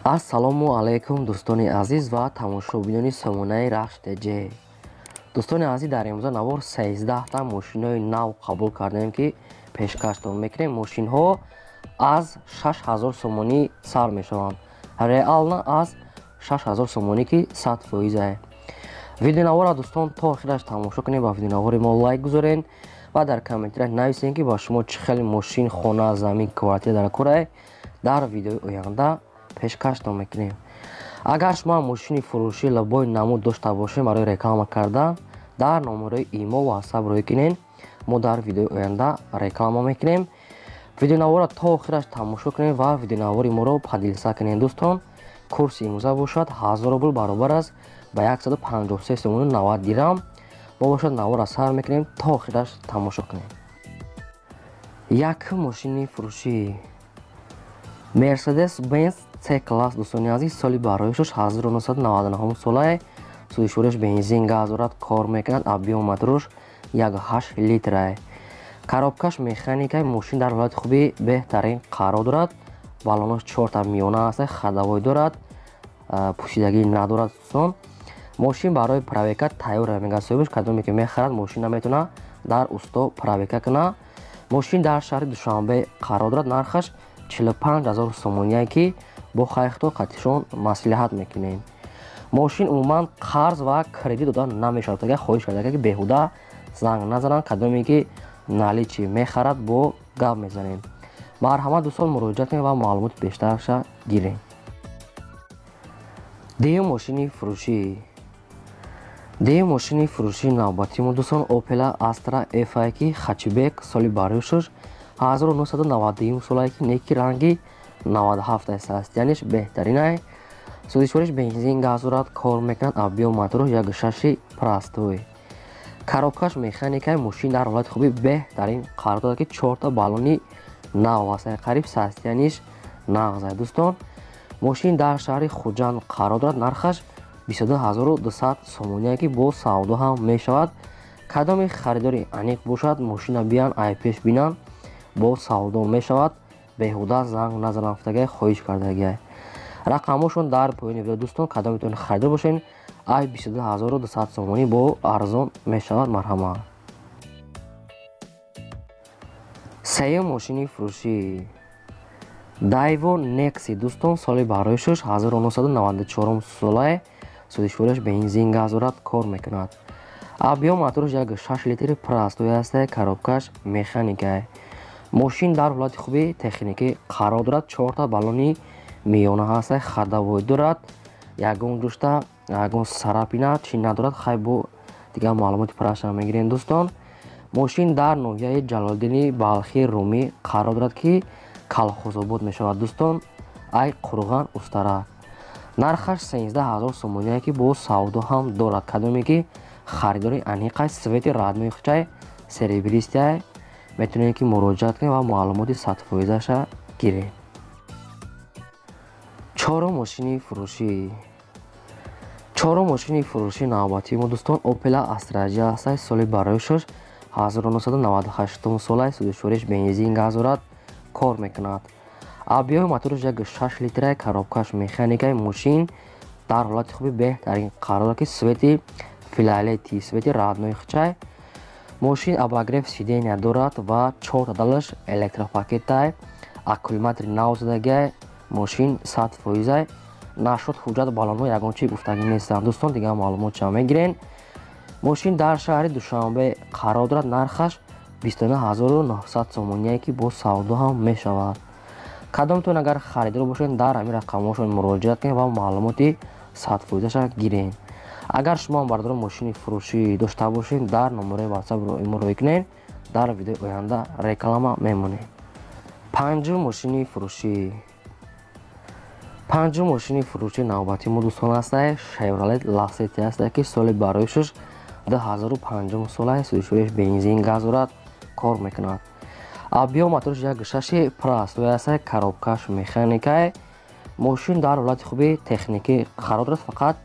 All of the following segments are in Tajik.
Ассалому алайкум, дӯстони азиз ва тамошобинони сомонаи Рахш ТЖ. Дӯстони азиз, дар имрӯза навор 13та мошинҳои нав қабул кардем, ки пешкаштон мекунем. Мошинҳо аз 6000 сомонӣ сар мешаванд, реально аз 6000 сомонӣ, ки 100%-ае. Видеонавора, дӯстон, то охираш тамошо кунед, ба видеонавори мо лайк гузоред ва дар комментария нависед, ки ба шумо чӣ хел мошин, хона, замин, квартира дар корае, дар видеои оянда пешкаштон мекунем. Агар шумо мошини фурӯшӣ любой намуд дошта бошед барои реклама кардан, дар номерои имо ватсап рӯй кунед, мо дар видеои оянда реклама мекунем. Видеонавора то охираш тамошо кунед ва видеонавори моро поделиться кунед. Дӯстон, курси имрӯза бошад 1000 рубл, баробар аст ба 153 сомону 90 дирам. Мо бошад навора сар мекунем, то охираш тамошо кунем. Якум мошини фурӯшӣ Мерседес Бенз С класс. Дӯстони азиз, соли бароишаш 1999 солае, сӯзишвориаш бензин, газ дорад, кор мекунад, объём мотораш 1,8 литрае, коробкаш механикаи. Мошин дар ҳолати хуби беҳтарин қарор дорад, баллонош чорта миёна аст, ходовой дорад, пӯшидагӣ надорад. Дӯстон, мошин барои проверка тайёр, мегӯяд соҳибаш. Кадоме ки мехарад, мошин наметавона дар усто проверка кунад. Мошин дар шаҳри Душанбе қарор дорад, нархаш 45 000 сомоние, ки бо хайхто қатишон маслиҳат мекунем. Мошин умуман қарз ва кредит дода намешавад. Агар хоҳиш карда, ки беҳуда занг назананд, кадоме ки наличный мехарад, бо гап мезанем. Марҳамат, дӯстон, муроҷиат кунед ва маълумоти бештарша гирем. Дуюм мошини фурӯшии навбатии мо, дӯстон, Опела Астра Ф, ки хэтчбек, соли бароишаш 1991 солае, ки неки ранги 97 аст, яънеш беҳтаринае. Сӯзишвориш бензин, газ дорад, кор мекунад, объём мотораш 1,6 простой, коробкаш механикаи. Мошин дар ҳолати хуби беҳтарин қарор дорад, ки чорта баллони нав аст, қариб состояниш нағз. Дӯстон, мошин дар шаҳри Хуҷанд қарор дорад, нархаш 22 200 сомоние, ки бо савдо ҳам мешавад. Кадоме харидори аниқ бошад, мошина биян, айпеш бинанд, бо савдо мешавад. Беҳуда занг назананд, гуфтагай, хоҳиш кардагиай. Рақамҳошон дар поёни видео. Дӯстон, кадометон харидор бошед, ай 22 200 сомонӣ бо арзон мешавад. Марҳамат. Сеюм мошини фурӯшӣ Дайво Некси. Дӯстон, соли бароишаш 1994 солае, сӯзишвориаш бензин, газ дорад, кор мекунад, объём мотораш 1,6 литри простой ҳастае, коробкаш механикае. Мошин дар ҳолати хуби техникӣ қарор дорад, чорта баллони миёна ҳастае, ходовой дорад, ягон ҷушта ягон царапина чӣ надорад. Хай, бо дигар маълумоти праша мегирем. Дӯстон, мошин дар ноҳияи Ҷалолиддини Балхи Румӣ қарор дорад, ки Калхозобод мешавад. Дӯстон, ай Қурған Устарак, нархаш 13 000 сомоние, ки бо савдо ҳам дорад. Кадоме ки харидори аниқай, цвети родной хчай серебристый, метавонед ки муроҷиат кунед ва маълумоти 100%-аша гиред. Чорум мошини фурӯшии навбатии мо, дӯстон, Опела Астра Ҷ ҳастад, соли бароишаш 1998 солай, сӯзишвориш бензин, газ дорад, кор мекунад, объёми мотораш 1,6 литрае, коробкаш механикаи. Мошин дар ҳолати хуби беҳтарин қарор дорад, ки цвети фиолетовый, цвети родной хчай. Мошин обогрев сидения дорад ва чорта далаш электропакетай, аккумулятори нав задагиай. Мошин 100%-ай. Нашуд ҳуҷҷат, баллонҳо ягон чи гуфтагӣ нестанд. Дӯстон, дигар маълумот ча мегирен. Мошин дар шаҳри Душанбе қарор дорад, нархаш 29 900 сомоние, ки бо савдо ҳам мешавад. Кадомтон агар харидор бошед, дар ҳамин рақамҳошон муроҷиат кунед ва маълумоти 100%-аша гиред. Агар шумо ҳам, бародарон, мошини фурӯшӣ дошта бошед, дар номерои ватсап мо рӯй кунед, дар видеои оянда реклама мемонем. Панҷум мошини фурӯшии навбатии мо, дӯстон, ҳастае Шевролет Ласети ҳастае, ки соли бароишаш 2005 солае, сӯзишвориш бензин, газ дорад, кор мекунад, объём мотораш 1,6 простой ҳастае, коробкаш механикае. Мошин дар ҳолати хуби техникӣ қарор дорад, фақат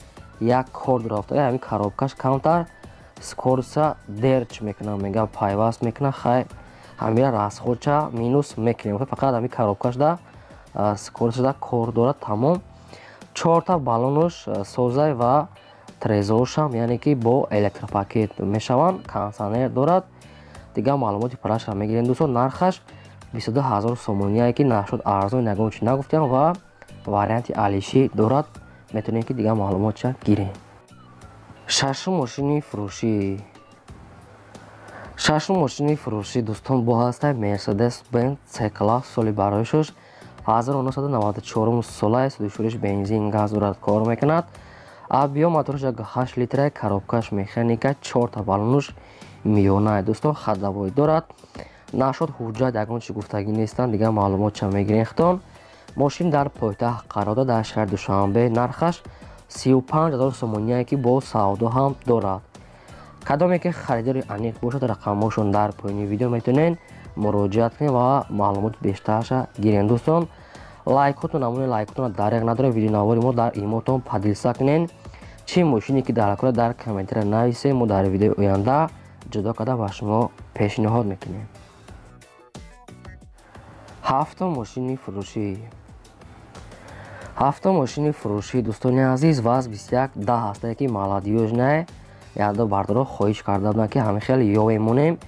як кор дорад, ҳамин коробкаш камтар скоростьа дерч мекунад, мега пайваст мекунад. Хай, ҳамира расходча минус мекунем, фақат ҳамин коробкашда скоростьда кор дорад, тамом. Чорта баллонаш созай ва трезоршам, яъне ки бо электропакет мешаванд, кондитсионер дорад. Дигар маълумоти пурраша мегирем дӯстон. Нархаш 22 000 сомоние, ки нашуд арзон ягон чи нагуфтем ва варианти алишӣ дорад, метавонем ки дигар маълумотша гирем. Шашум мошини фурӯшӣ. Шашум мошини фурӯшӣ дӯстон бо ҳастай Mercedes Benz C класс, соли бароишаш 1994 сола, судишуриш бензин газ дорад, кор мекунад. Объём мотораш 8 литра, коробкаш механика, чорта баллонуш миёна дӯстон, ходовой дорад. Нашуд ҳуҷҷат ягон чи гуфтагӣ нестанд, дигар маълумотша мегирем худтон. Мошин дар пойтахт қарор дорад, дар шаҳри Душанбе, нархаш 35 000 сомоние, ки бо савдо ҳам дорад. Кадоме ки харидори аниқ бошад, рақамҳошон дар поёни видео, метавонед муроҷиат кунед ва маълумоти бештарша гирем дӯстон. Лайкотон намунаи лайкотонро дареғ надоред, видеонавори мо дар имотон поделиться кунед. Чӣ мошине ки дар кора, дар комментария нависед, мо дар видеои оянда ҷудо карда ба шумо пешниҳод мекунем. Ҳафтум мошини фурӯшӣ. Ҳафтум мошини фурӯшӣ дӯстони азиз ВАЗ 2110 ҳастае, ки молодёжная, якду бардоро хоҳиш карда буданд, ки ҳамин хел ёве монем.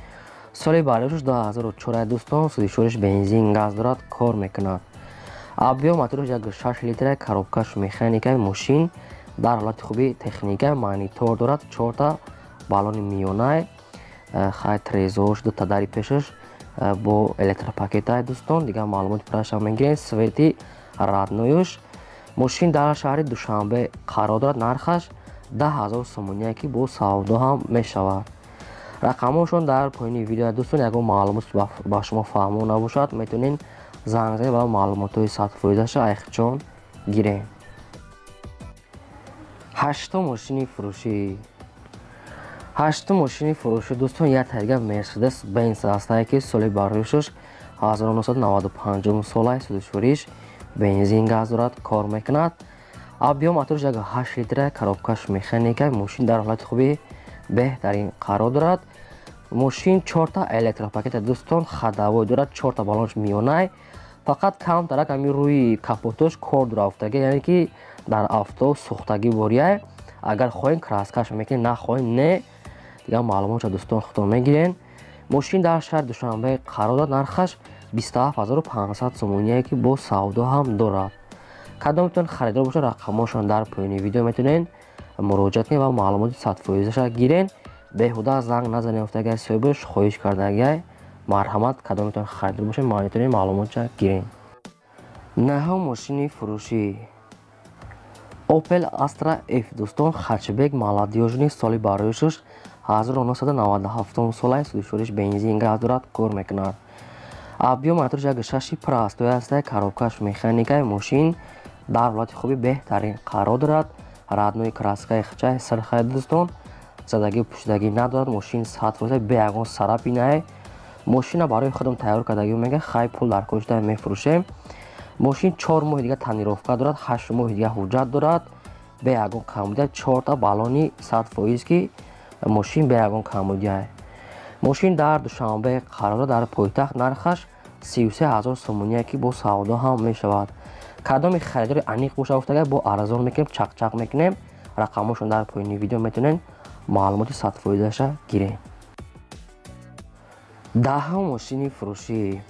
Соли бароишаш 2004 дӯстон, судишуриш бензин газ дорад, кор мекунад. Объём мотораш 1,6 литра, коробкаш механика, мошин дар ҳолати хуби техника, монитор дорад, чорта баллони миёнай, хай трезорш дута дари пешаш бо электропакетай дӯстон. Дигар маълумоти пурраша мегирем, свети родноюш. Мошин дар шаҳри Душанбе қарор дорад, нархаш 10 000 сомоние, ки бо савдо ҳам мешавад. Рақамҳошон дар поёни видео дӯстон, ягон маълумот ба шумо фаҳмо набошад, метавонед занг занед ва маълумотҳои садфоизаша айхчон гирем. Ҳаштум мошини фурӯшӣ. Ҳаштум мошини фурӯшӣ дӯстон як тайга Мерседес Бенз ҳастае, ки соли бароишаш 1995 сола, судишуриш бензин газ дорад, кор мекунад. Объём мотораш 1,8 литра, коробкаш механика, мошин дар ҳолати хуби беҳтарин қарор дорад. Мошин чорта электропакета дӯстон, ходовой дорад, чорта баллонаш миёнай, фақат камтарак ҳамин рӯи капотош кор дурафтагӣ, яъне ки дар авто сӯхтагӣ борияй. Агар хоҳем, краскаш мекунем, нахоҳем, не. Дигар маълумотша дӯстон худтон мегирен. Мошин дар шаҳри Душанбе қарор дорад, нархаш 27 500 сомоние, ки бо савдо ҳам дорад. Кадометон харидор бошад, рақамҳошон дар поёни видео, метавонед муроҷиат кунед ва маълумоти садфоизаша гирен. Беҳуда занг назанед, гуфтагай соҳибаш хоҳиш кардагай. Марҳамат, кадометон харидор бошед, метавонед маълумотша гирен. Наҳум мошини фурӯшӣ Opel Astra F дӯстон, хэтчбек молодёжный, соли бароишаш 1997 сола, судишуриш бензин газ дорад, кор мекунад. Объём мотораш 1,6 простой ҳастае, коробкаш механикаи, мошин дар ҳолати хуби беҳтарин қарор дорад. Родной краскаи хчаи сирхай дӯстон, задагӣ пӯшидагӣ надорад. Мошин 100% бе ягон царапинае. Мошина барои худам тайёр кардагӣ мега, хай пул дар кошта мефурӯшем. Мошин 4 моҳи дига тонировка дорад, 8 моҳи дига ҳуҷҷат дорад, бе ягон камбудия, чорта баллони 100%, ки мошин бе ягон камбудия. Мошин дар Душанбе қарор дорад, дар пойтахт, нархаш 33 000 сомоние, ки бо савдо ҳам мешавад. Кадоми харидори аниқ боша, гуфтага, бо арзон мекунем, чақчақ мекунем. Рақамҳошон дар поёни видео, метавонед маълумоти садфоизаша гирем. Даҳум мошини фурӯшӣ.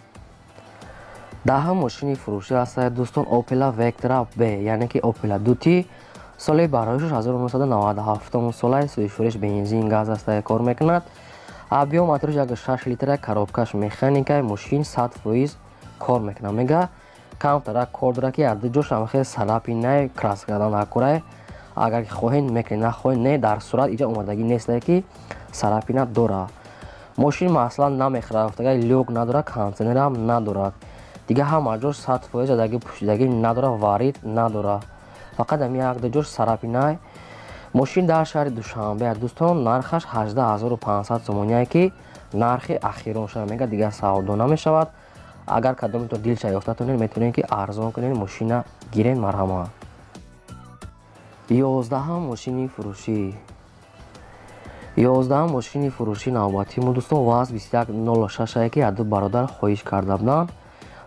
Даҳум мошини фурӯшӣ ҳастад дӯстон Opel Vectra B, яъне ки Opel Duty, соли бароишаш 1997 сола, судишуриш бензин газ ҳастае, кор мекунад. Объём мотораш 1,6 литра, коробкаш механика, мошин 100% кор мекунад. Мега, камтарак кор дорад, ки ду ҷош ҳам царапинай, краска кардан накорай. Агар ки хоҳед, мекунед, нахоҳед, не. Дар сурат иҷа омадагӣ нестае, ки царапина дорад. Мошин маслан намехӯрад, гуфтага, люк надорад, кондитсионерам надорад. Дигар ҳама ҷош 100%, задагӣ пӯшидагӣ надорад, варид надорад, фақат ҳамин як ду ҷош царапинай. Мошин дар шаҳри Душанбе дӯстон, нархаш 18 500 сомоние, ки нархи ахирон шава, мега, дигар савдо намешавад. Агар кадомето дилша ёфта тонед, метавонед, ки арзон кунед, мошина гирен, марҳамат. 11-ум мошини фурӯшӣ. 11-ум мошини фурӯшӣ навбатии мо дӯстон ВАЗ 2106, ки яду бародар хоҳиш карда буданд.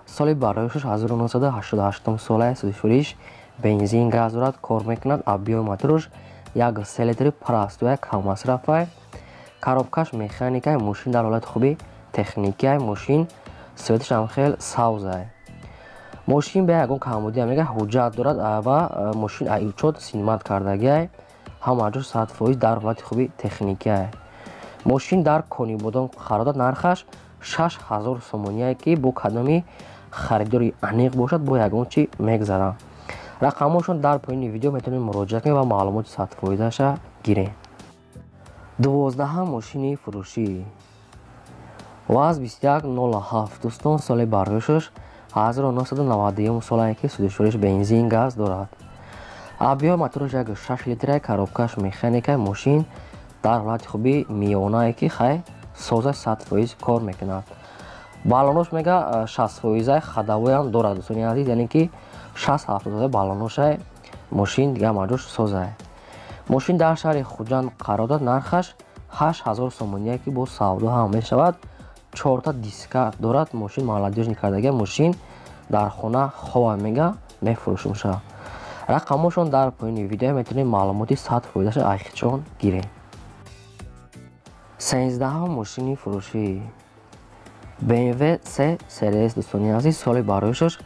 Соли бароишаш 1988 сола, судишуриш Бензин газ дорад, кор мекунад. Объёми мотораш 1,3 литри, простой, каммасрафай. Коробкаш механикай. Мошин дар ҳолати хуби техникиай. Мошин цветаш ҳам хел савзай. Мошин бе ягон камбудия, мега, ҳуҷҷат дорад ва мошин учёт снимать кардагиай. Ҳама ҷо 100% дар ҳолати хуби техникиай. Мошин дар Конибодом қарор дорад. Нархаш 6000 сомоние, ки бо кадоми харидори аниқ бошад, бо ягон чӣ мегзарад. Рақамҳошон дар поёни видео, метавонед муроҷиат кунед ва маълумоти 100%-аша гиред. 12-ҳам мошини фурӯшӣ ВАЗ 2107, дӯстон. Соли бардошташ 1991 солае, ки сӯзишвориш бензин газ дорад. Объёми мотораш 1,6 литра, коробкаш механика. Мошин дар ҳолати хуби миёнае, ки хай соза, 100% кор мекунад. Баллонош, мега, 60%-аи, ходовойам дорад, дӯстони азиз, яъне ки 60-70 баллоношай. Мошин дигар маҷош созай. Мошин дар шаҳри Хуҷанд қарор дорад. Нархаш 8000 сомоние, ки бо савдо ҳам мешавад. Чорта диска дорад. Мошин молодёжный кардагия. Мошин дар хона хова, мега, мефурӯшумша. Рақамҳошон дар поёни видео, метавонед маълумоти 100%-аша айхичон гиред. 13-ҳам мошини фурӯшӣ BMW C Series, дӯстони азиз. Соли бароишаш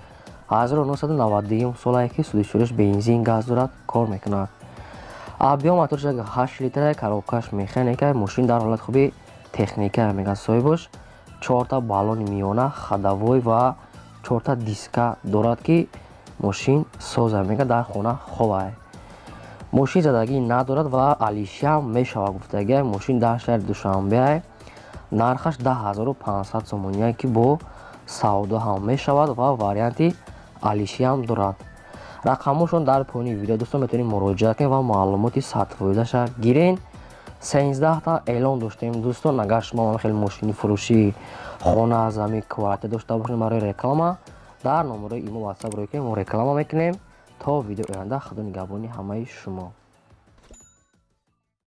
1991 солае, ки сӯзишвориш бензин газ дорад, кор мекунад. Объём мотораш 8 литра, коробкаш механика. Мошин дар ҳолати хуби техника, мега соҳибаш. Чорта баллони миёна, ходовой ва чорта диска дорад, ки мошин соза, мега, дар хона ховай. Мошин задагӣ надорад ва алишиам мешавад, гуфтагиай. Мошин дар шаҳри Душанбеай. Нархаш 10 500 сомоние, ки бо савдо ҳам мешавад ва варианти алишиам дорад. Рақамҳошон дар поёни видео, дӯстон, метавонед муроҷиат кунед ва маълумоти 100%-аша гирен. 13-та эълон доштем, дӯстон. Агар шумо хеле мошини фурӯшӣ, хона, замин, квартира дошта бошед барои реклама, дар номерои имо, ватсап рӯй кунед, мо реклама мекунем. То видеои оянда, худо нигаҳбони ҳамаи шумо.